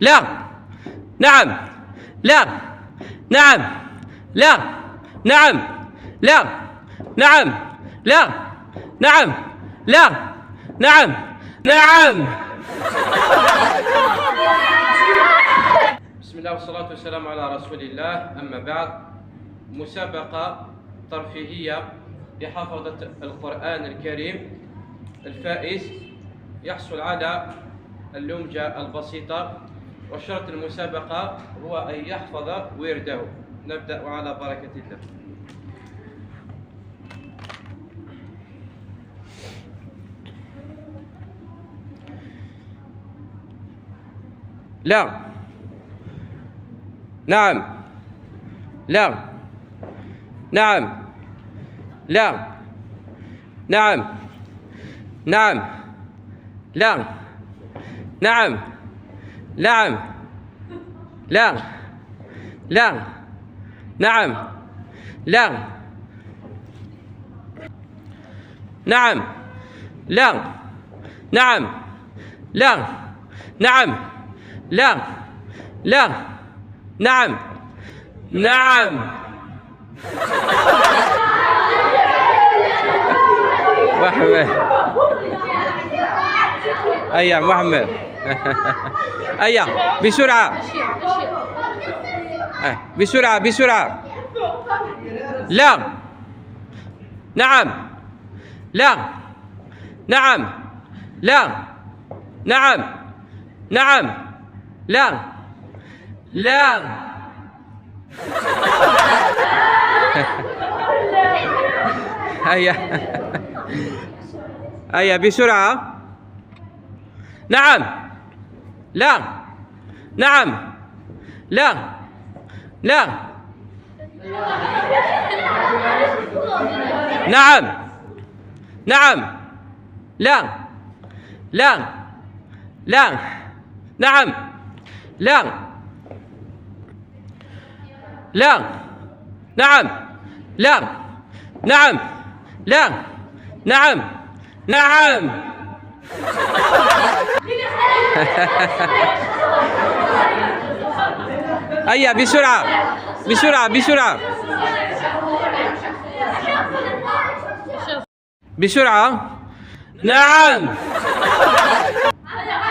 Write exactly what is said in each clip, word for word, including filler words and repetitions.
لا. نعم. لا. نعم. لا. نعم. لا. نعم. لا. نعم. لا. نعم. نعم. بسم الله والصلاة والسلام على رسول الله. أما بعد، مسابقة ترفيهية لحفظة القرآن الكريم. الفائز يحصل على اللمجة البسيطة، وشرط المسابقة هو أن يحفظ ورده. نبدأ على بركة الله. لا. نعم. لا. نعم. لا. نعم. نعم. لا. نعم. نعم. لا. لا. نعم. لا. نعم. لا. نعم. لا. نعم. لا. لا. نعم. نعم. محمد. أيا محمد. أيا، بسرعة. آه، بسرعة، بسرعة. لا. نعم. لا. نعم. لا. نعم. نعم. لا. لا. هيا. هيا، بسرعة. نعم. لا. نعم. لا. لا. نعم. نعم. لا. لا. لا. نعم. لا. لا. نعم. لا. نعم. لا. نعم. نعم. هيا، بسرعة. بسرعة، بسرعة. بسرعة. نعم.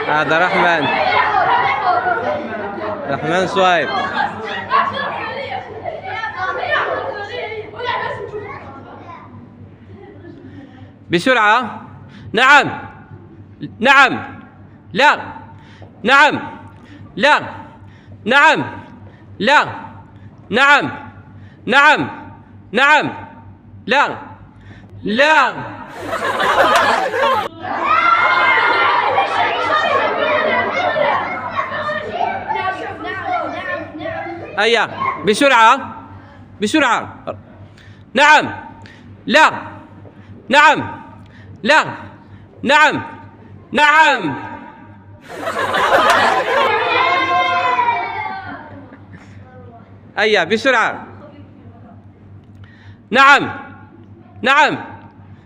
هذا رحمن. رحمن صوايب. بسرعة. نعم. نعم. لا. نعم. لا. نعم. لا. نعم. نعم. نعم. لا. لا. هيا، بسرعة. بسرعة. نعم. لا. نعم. لا. نعم. نعم. هيا، بسرعة. نعم. نعم.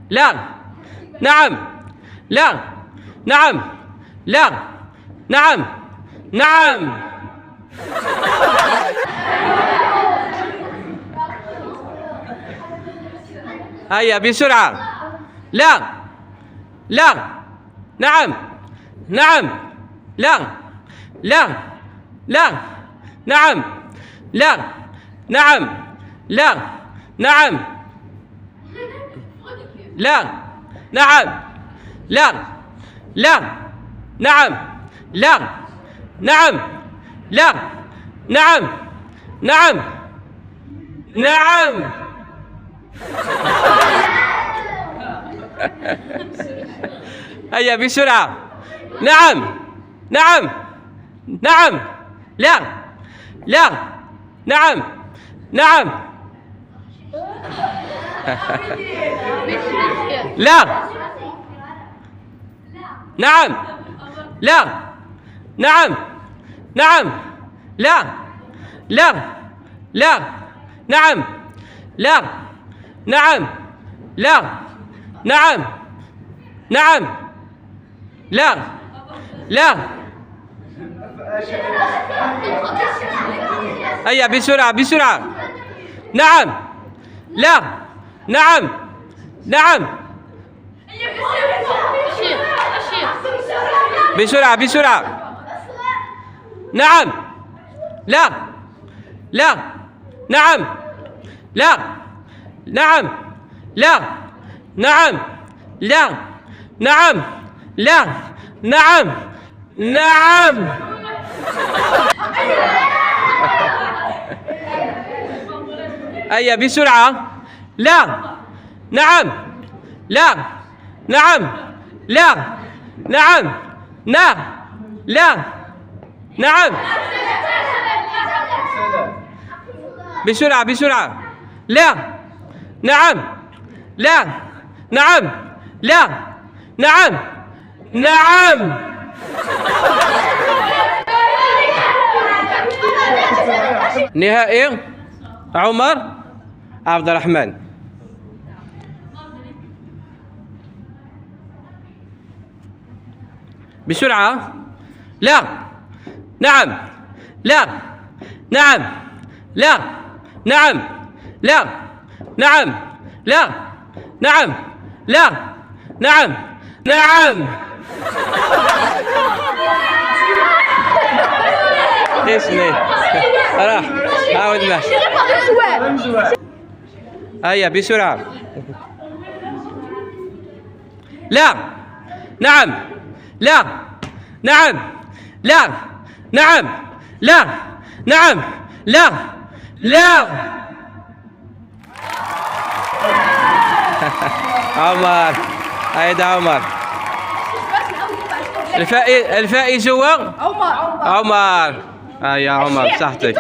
لا. نعم. لا. نعم. لا. نعم. نعم. هيا، بسرعة. لا. لا. نعم. نعم. لا. لا. لا. نعم. لا. نعم. لا. نعم. لا. نعم. لا. لا. نعم. لا. نعم. لا. نعم. نعم. نعم. هيا، بسرعة. نعم. نعم. نعم. لا. لا. نعم. نعم. لا. نعم. لا. نعم. نعم. لا. لا. لا. نعم. لا. نعم. لا. نعم. نعم. لا. لا. هيا بسرعة، بسرعة. نعم. لا. نعم. نعم. بسرعة، بسرعة. نعم. لا. لا. نعم. لا. نعم. لا. نعم. لا. نعم. لا. نعم. نعم. هيا بسرعة. لا. نعم. لا. نعم. لا. نعم. لا. لا. نعم. بسرعة، بسرعة. لا. نعم. لا. نعم. لا. نعم. نعم. نهائي. عمر عبد الرحمن. بسرعة. لا. نعم. لا. نعم. لا. نعم. لا. نعم. لا. نعم. لا. نعم. نعم. اسمي. راح. عاود معك. هيا بسرعة. لا. نعم. لا. نعم. لا. نعم. لا. نعم. لا. لا. عمر. هيدا عمر. الفائ-، الفائز هو عمر. عمر. آه يا عمر، بصحتك.